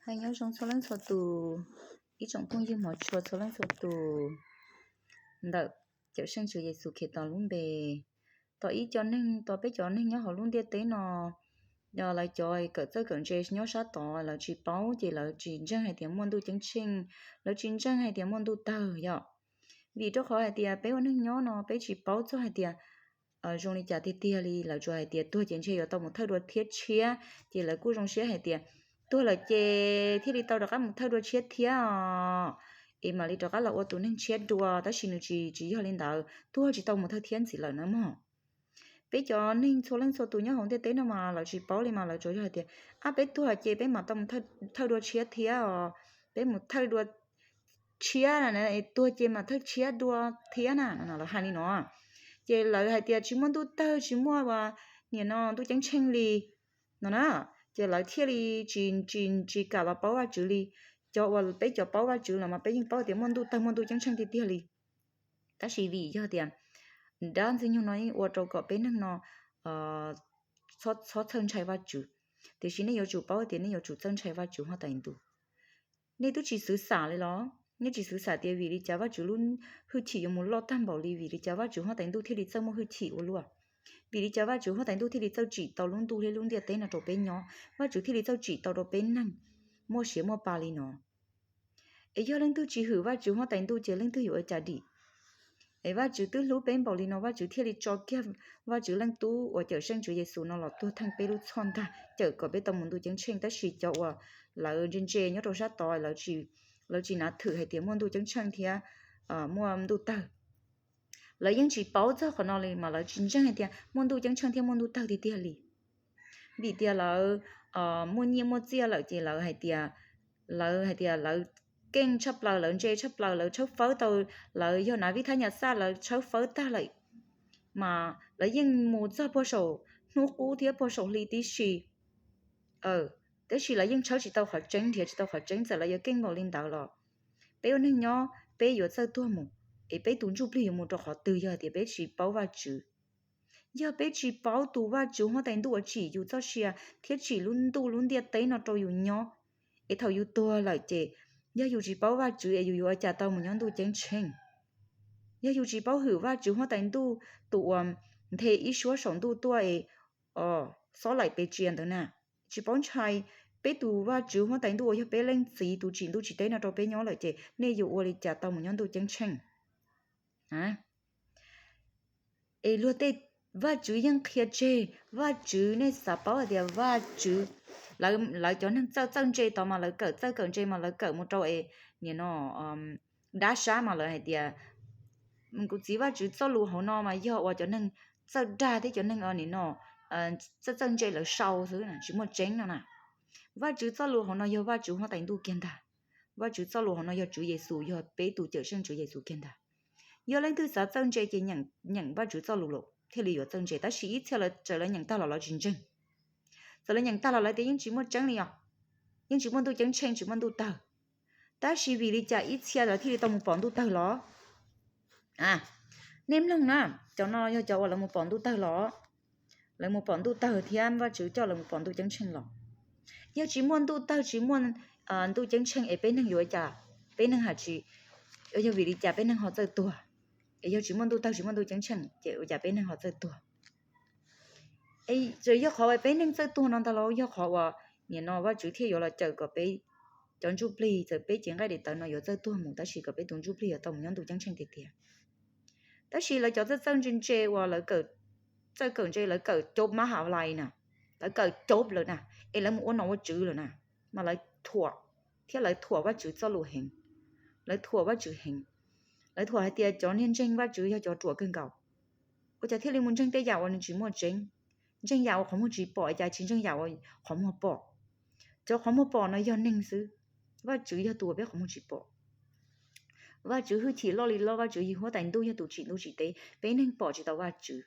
Hais nyob zoo txhua leej txhua tus, ib tsoom phooj ywg hmov tshua txhua leej txhua tus, ntawm Cawmseej Tswv Yexus Khetos lub npe. Tos ib co neeg, tos peb cov neeg nyob hauv lub ntiaj teb no, yog lawv cov kawm txawj kawm ntse nyob sab tod lawv tsis paub ces lawv tsis ntseeg hais tias muaj ntuj ceeb tsheej, lawv tsis ntseeg hais tias muaj ntuj tawg yom. Vim rau qhov hais tias peb ua neeg nyob no peb tsis paub txog hais tias zoo li cas tiag tiag li, lawv tsuas hais tias tuag ces ntshe yuav tau mus thawj dua thiab tshiab, ces lawv kuj zoo siab hais tias tuag lawm ces thiaj li tau rov qab mus thawj dua tshiab thiab os, es mam li rov qab los ua tus neeg tshiab dua, tab sis nws tsis, tsis yog li ntawd, tuag tsis tau mus thawj thiab ntxiv lawm na mog. Peb cov neeg txhua leej txhua tus nyob hauv ntiaj teb no mas lawv tsis paub li mas lawv tsuas yog hais tias, ab, peb tuag ces peb mam tau mus thawj dua tshiab thiab os, peb mus thawj dua tshiab, tuag ces mam thawj tshiab dua thiab na, lawv hais li no. Ces lawv hais tias tsis muaj ntuj tawg, tsis muaj ua, nim no ntuj ceeb tsheej li no na, ces lawv thiaj li tsis, tsis, tsis kam los paub Vajtswv li. Cov uas peb cov paub Vajtswv los mas peb yeej paub tias muaj ntuj tawg muaj ntuj ceeb tsheej tiag tiag li. Tab sis vim yog tias dab ntxwg nyoog no yeej ua rau kom peb neeg no txhob txhawj ntshai Vajtswv. Tiam sis nej yuav tsum paub tias nej yuav tsum txawj ntshai Vajtswv Huab Tais Ntuj. Nej twb tsis xwv xam li los? Nej tsis xwv xam tias vim li cas Vajtswv lub hwj chim yuav mus loj tag npaum li, vim li cas Vajtswv Huab Tais Ntuj thiaj li txawj muaj hwj chim ua luaj? Vim li cas Vajtswv Huab Tais Ntuj thiaj li txawj tsim tau lub ntuj thiab lub ntiaj teb no rau peb nyob? Vajtswv thiaj li txawj tsim tau rau peb neeg muaj siav muaj pa li no. Es yog leej twg tsis hwm Vajtswv Huab Tais Ntuj ces leej twg yuav ua cas dim? Es Vajtswv twb hlub peb npaum li no Vajtswv thiaj li tso kiag Vajtswv Leej Tub uas Cawmseej Tswv Yexus no los tuag theej peb lub txhoj ntag, cawm kom peb tau mus ntuj ceeb tsheej. Tab sis cov uas lawv ntse ntse nyob rau sab tod, lawv tsis nav thwm hais tias muaj ntuj ceeb tsheej thiab muaj ntuj tawg. Lawv yeej tsis paub txog qhov no li mas lawv tsis ntseeg hais tias muaj ntuj ceeb tsheej thiab muaj ntuj tawg tiag tiag li. Vim tias lawv muaj nyiaj muaj txiaj lawm ces lawv hais tias, lawv hais tias lawv keej tshaj plaws, lawv ntse tshaj plaws, lawv tshawb fawb tau, lawv yog nav vij thab nyas xaj, lawv tshawb fawb tag lawm, mas lawv yeej mus txog puag saum hnub qub thiab puag saum hli tib si. Tab sis lawv yeej tshawb tsis tau qhov tseeb, nrhiav tsis tau qhov tseeb, txawm lawv yuav keej npaum li ntawd los peb ua neeg nyob peb yuav txawj tuag mus, es peb tus ntsuj plig yuav mus rau qhov twg yog hais tias peb tsis paub Vajtswv? Yog peb tsis paub tus Vajtswv Huab Tais Ntuj uas tsim yus txoj sia thiab tsim lub ntuj lub ntiaj teb no rau yus nyob, es thaum yus tuag lawm ces yog yus tsis paub Vajtswv es yus yuav ua cas tau mus nyob ntuj ceeb tsheej? Yog yus tsis paub hwm Vajtswv Huab Tais Ntuj tus uas nthe ib suab saum ntuj tuaj es xob laim pes tsia ntawd na, tsis paub ntshai peb tus Vajtswv Huab Tais Ntuj uas yog peb Leej Txiv tus tsim ntuj tsim teb no rau peb nyob lawm ces nej yuav ua li cas tau mus nyob ntuj ceeb tsheej? Es luag tej Vajtswv yeej qhia tseg Vajtswv, nej xav paub hais tias Vajtswv, lawv cov neeg txawj txawj ntse tod mas lawv kawm txawj kawm ntse mas lawv kawm mus rau es nim no dab sab mas lawv hais tias kuv txiv Vajtswv txoj lus hauv no mas yog uas cov neeg txawj dag thiab cov neeg nim no txawj txawj ntse lawv sau xwb, tsis muaj tseeb no na. Vajtswv txoj lus hauv no yog Vajtswv Huab Tais Ntuj kiag ntag. Vajtswv txoj lus hauv no yog Tswv Yexus, yog peb tus Cawmseej Tswv Yexus kiag ntag. Yog leej twg xav txawj ntse ces nyeem Vajtswv txoj lus lawm thiaj li yuav txawj ntse, tab sis ib txhia lawv txawm lawv nyeem tag los lawv tsis ntseeg. Txawm lawv nyeem tag los lawv tias yeej tsis muaj tseeb li os, yeej tsis muaj ntuj ceeb tsheej, tsis muaj ntuj tawg. Tab sis vim li cas ib txhia lawv thiaj li tau mus pom ntuj tawg los? Nej mloog na, cov no yog cov uas lawv mus pom ntuj tawg los, lawv mus pom ntuj tawg thiab Vajtswv coj lawv mus pom ntuj ceeb tsheej los. Yog tsis muaj ntuj tawg tsis muaj ntuj ceeb tsheej es peb neeg yuav ua cas? Peb neeg has tsis, yog vim li cas peb neeg ho txawj tuag? Es yog tsis muaj ntuj tawg tsis muaj ntuj ceeb tsheej ces ua cas peb neeg ho txawj tuag? Es yog qhov uas peb neeg txawj tuag no ntag los yog qhov uas nim no Vajtswv thiaj yuav los cawm kom peb cov ntsuj plig, txawm peb cev nqaij daim tawv no yuav txawj tuag mus tab sis kom peb tus ntsuj plig yuav tau mus nyob ntuj ceeb tsheej tiag tiag. Tab sis lawv cov txawj txawj ntse ntse uas lawv kawm, txawj kawm ntse, lawv kawm cov mab ham lais na, lawv kawm cov lawm na, es lawv mus ua nom ua tswv lawm na, mas lawv thuam, thiab lawv thuam Vajtswv txoj lus heev, lawv thuam Vajtswv heev. Lawv thuam hais tias cov niag ntseeg Vajtswv yog cov ruam kawg nkaus, ua cas thiaj li mus ntseeg tej yam uas nws tsis muaj tseeb, ntseeg yam uas qhov muag tsis pom, cas tsis ntseeg yam uas qhov muag pom. Cov qhov muag pom no yog neeg xwb, Vajtswv yog tus uas peb qhov muag tsis pom. Vajtswv hwj chim loj li loj, Vajtswv yog Huab Tais Ntuj, yog tus tsim ntuj tsim teb, peb neeg pom tsis tau Vajtswv.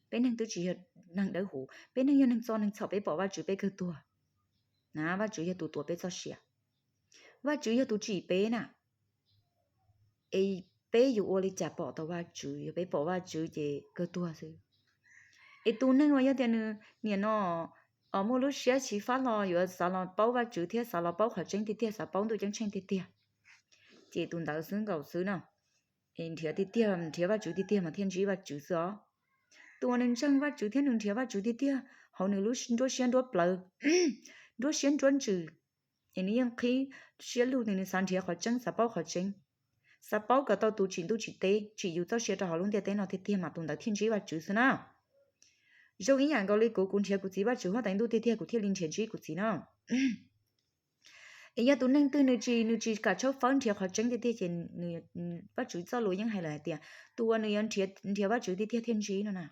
Peb neeg twb tsis yog neeg dawb huv, peb neeg yog neeg txoj neeg txhaum, peb pom Vajtswv peb kawg tuag na. Vajtswv yog tus tuav peb txoj sia, Vajtswv yog tus tsim peb na. Es peb yuav ua li cas pom tau Vajtswv? Yog peb pom Vajtswv ces kawg tuag xwb. Es tus neeg uas yog tias nws nim no muaj lub siab xyiv fab los yuav xav los paub Vajtswv thiab xav los paub qhov tseeb tiag tiag, xav paub ntuj ceeb tsheej tiag tiag, ces tus ntawd xwb nkaus xwb no. Nrhiav tiag tiag, nrhiav Vajtswv tiag tiag mas thiaj ntsib Vajtswv xwb os. Tus uas nws ntseeg Vajtswv thiab nws nrhiav Vajtswv tiag tiag hauv nws lub nruab siab nruab plawv, nruab siab nruab ntsws, es nws yeej qhib siab lug, nws xav nrhiav qhov tseeb, xav paub qhov tseeb, xav paub kom tau tus tsim ntuj tsim teb, tsim yus txoj sia rau hauv lub ntiaj teb no tiag tiag mas tus ntawd thiaj ntsib Vajtswv xwb na. Zoo ib yam nkaus li kuv, kuv nrhiav kuv txiv Vajtswv huab tais ntuj tiag tiag kuv thiaj li nrhiav ntsib kuv txiv na. Es yog tus neeg twg nws tsis, nws tsis kam tshawb fawb nrhiav qhov tseeb tiag tiag ces Vajtswv txoj lus yeej hais lawm hais tias tus uas nws yuav nrhiav Vajtswv tiag tiag thiaj ntsib no na,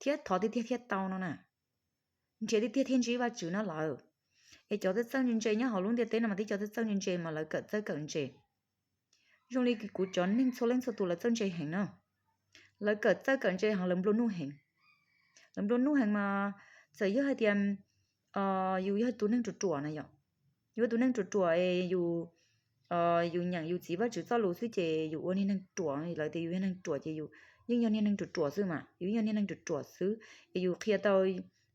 thiab thov tiag tiag thiaj tau no na. Nrhiav tiag tiag thiaj ntsib Vajtswv no lawm. Es cov txawj txawj ntse ntse nyob hauv lub ntiaj teb no mas twb cov txawj txawj ntse ntse mas lawv kawm txawj kawm ntse. Zoo li kuv cov neeg txhua leej txhua tus lawv txawj ntse heev no. Lawv kawm txawj kawm ntse heev, lawv nplua nuj heev. Lawv nplua nuj heev mas txawm yog hais tias yus yog tus neeg ruam ruam na yom, yus yog tus neeg ruam ruam es yus, yus nyeem yus txiv Vajtswv txoj lus xwb ces yus ua niag neeg ruam, lawv tias yus yog neeg ruam ces yus yeej yog niag neeg ruam ruam xwb mas, yus yog niag neeg ruam ruam xwb. Es yus qhia tau,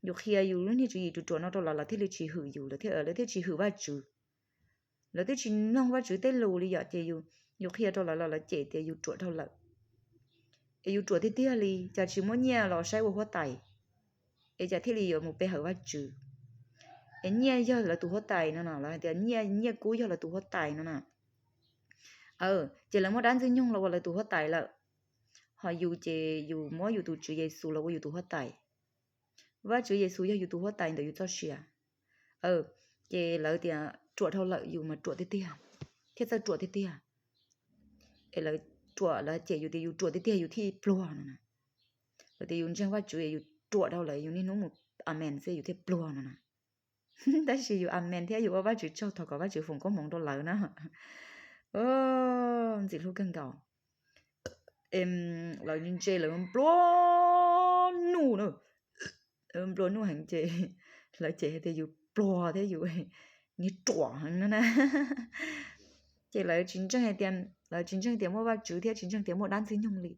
yus qhia yus lub niag tswv yim ruam ruam no rau lawv, lawv thiaj li tsis hwm yus, lawv thiaj, lawv thiaj tsis hwm Vajtswv. Lawv twb tsis mloog Vajtswv tej lus li yom, ces yus qhia rau lawv los lawv cem tias yus ruam dhau lawm. Es yus ruam tiag tiag li, cas tsis muab nyiaj los saib ua huab tais, es cas thiaj li yuav mus pe hawm Vajtswv. Es nyiaj yog lawv tus huab tais no no, lawv hais tias nyiaj, nyiaj kub yog lawv tus huab tais no na. Ces lawv muab dab Ntxwg Nyoog los ua lawv tus huab tais lawm. Ho yus ces yus muab yus tus Tswv Yexus los ua yus tus huab tais. Vajtswv Yexus yog yus tus huab tais ntawm yus txoj sia. Ces lawv tias ruam dhau lawm, yus mas ruam tiag tiag, thiaj txawj ruam tiag tiag. Es lawv ruam, lawv cem yus tias yus ruam tiag tiag yus thiaj pluag no na. Lawv tias yus ntseeg Vajtswv yus ruam dhau lawm, yus niaj hnub mus amen xwb yus thiaj pluag no na. Tab sis yus amen thiab yus ua Vajtswv tsaug, thov kom Vajtswv foom koob hmoov rau lawv na. Ntxim hlub kawg nkaus. Lawv ntse, lawv nplua nuj na, nplua nuj heev ces lawv cem hais tias yus pluag thiab yus niag ruam heev no na. Ces lawv tsis ntseeg hais tias, lawv tsis ntseeg tias muaj Vajtswv thiab tsis ntseeg tias muaj dab Ntxwg Nyoog li.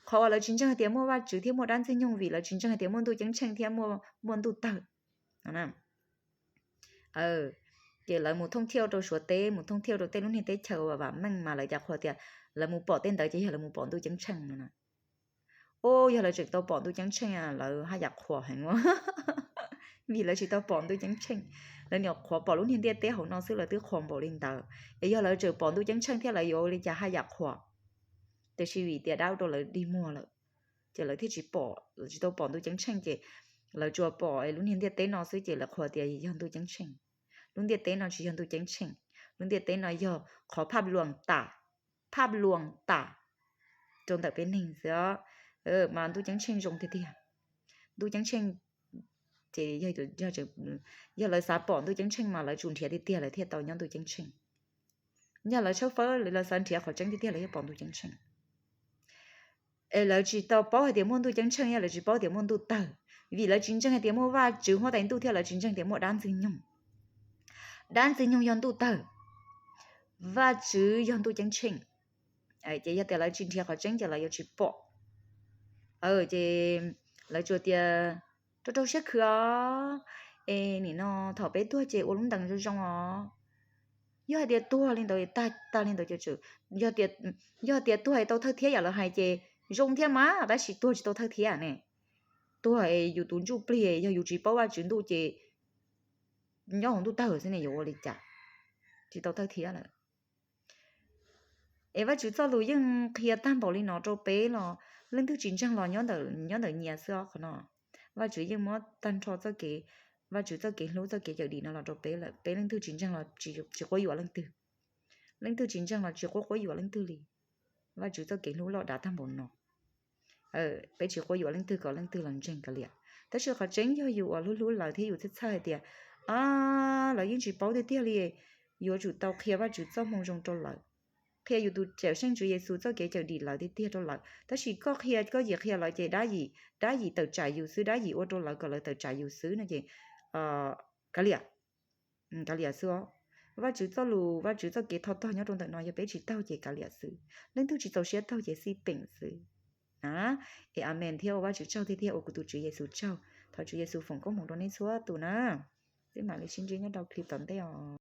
Qhov uas lawv tsis ntseeg hais tias muaj Vajtswv thiab muaj dab Ntxwg Nyoog vim lawv tsis ntseeg hais tias muaj ntuj ceeb tsheej thiab muaj, muaj ntuj tawg no na. Ces lawv mus thooj thiaj rau Suav teb, mus thooj thiaj rau tej lub niag teb chaws uas vam meej mas lawv cas qhuas tias lawv mus pom tej ntawd ces yog lawv mus pom ntuj ceeb tsheej no na. Ub, yog lawv tseem tau pom ntuj ceeb tsheej lawv haj yam qhuas heev ua, vim lawv tsis tau pom ntuj ceeb tsheej. Lawv niam qhuav pom lub niag ntiaj teb hauv no xwb lawv twb qhuas npaum li ntawd, es yog lawv tseem pom ntuj ceeb tsheej thiab lawv yuav ua li cas haj yam qhuas. Tiam sis vim tias dab ua rau lawv dig muag lawm, ces lawv thiaj tsis pom, lawv tsis tau pom ntuj ceeb tsheej ces lawv tsuas pom lub niag ntiaj teb no xwb ces lawv qhuas tias yog ntuj ceeb tsheej. Lub ntiaj teb no tsis yog ntuj ceeb tsheej, lub ntiaj teb no yog qhov phaj luam tam, phaj luam tam rau ntawm peb neeg xwb os. Mas ntuj ceeb tsheej zoo tiag tiag. Ntuj ceeb tsheej ces yog lawv xav pom ntuj ceeb tsheej mas lawv tsum nrhiav tiag tiag lawv thiaj tau nyob ntuj ceeb tsheej. Yog lawv tshawb fawb lawv xav nrhiav qhov tseeb tiag tiag lawv thiaj pom ntuj ceeb tsheej. Es lawv tsis tau paub hais tias muaj ntuj ceeb tsheej, yog lawv tsis paub tias muaj ntuj tawg, vim lawv tsis ntseeg hais tias muaj Vajtswv huab tais ntuj thiab lawv tsis ntseeg tias muaj dab Ntxwg Nyoog. Dab Ntxwg Nyoog yog ntuj tawg, Vajtswv yog ntuj ceeb tsheej. Ces yog tias lawv tsis nrhiav qhov tseeb ces lawv yuav tsis pom. Ces lawv tsuas tias rau rau siab khwv os, es nim no thaum peb tuag ces ua lub ntees zoo zoo os. Yog hais tias tuag li ntawd tag, tag li ntawd ces, yog tias tuag es tau thawj thiab yam lawv hais ces zoo thiab mas, tab sis tuag tsis tau thawj thiab ne. Tuag es yus tus ntsuj plig yog yus tsis paub Vajtswv ntuj ces nyob hauv ntuj tawg xwb ne yuav ua li cas, tsis tau thawj thiab lawm. Es Vajtswv txoj lus yeej qhia tag npaum li no rau peb los leej twg tsis ntseeg los nyob ntawm nyias xwb os qhov no. Vajtswv yeej muab tag nrho txoj kev, Vajtswv txoj kev hlub txoj kev cawm dim no los rau peb lawm, peb leej twg tsis ntseeg los tsis quab yuam leej twg. Leej twg tsis ntseeg los tsis quab quab yuam leej twg li. Vajtswv txoj kev hlub loj dav tag npaum no. Peb tsis quab yuam leej twg kom leej twg los ntseeg kav liam. Tab sis qhov tseeb yog yus uas hlub hlub lawv thiab yus txhawj txhawj hais tias, a, lawv yeej tsis paub tiag tiag li, yuav tsum tau qhia Vajtswv txoj moo zoo rau lawv, qhia yus tus Cawmseej Tswv Yexus txoj kev cawm dim lawv tiag tiag rau lawv. Tab sis koj qhia, koj yim qhia lawv ces dab yim, dab yim tawm tsam yus xwb, dab yim ua rau lawv kom lawv tawm tsam yus xwb no ces kav liam, kav liam xwb os. Vajtswv txoj lus, Vajtswv txoj kev thov tog nyob rau ntawm no yog peb tsis taug ces kav liam xwb, leej twg tsis txaus siab taug ces xij peem xwb. Es amen thiab ua Vajtswv tsaug tiag tiag, ua kuv tus Tswv Yexus tsaug. Thov Tswv Yexus foom koob hmoov rau nej txhua tus na. Peb mam li sib ntsib nyob rau clip tom ntej os.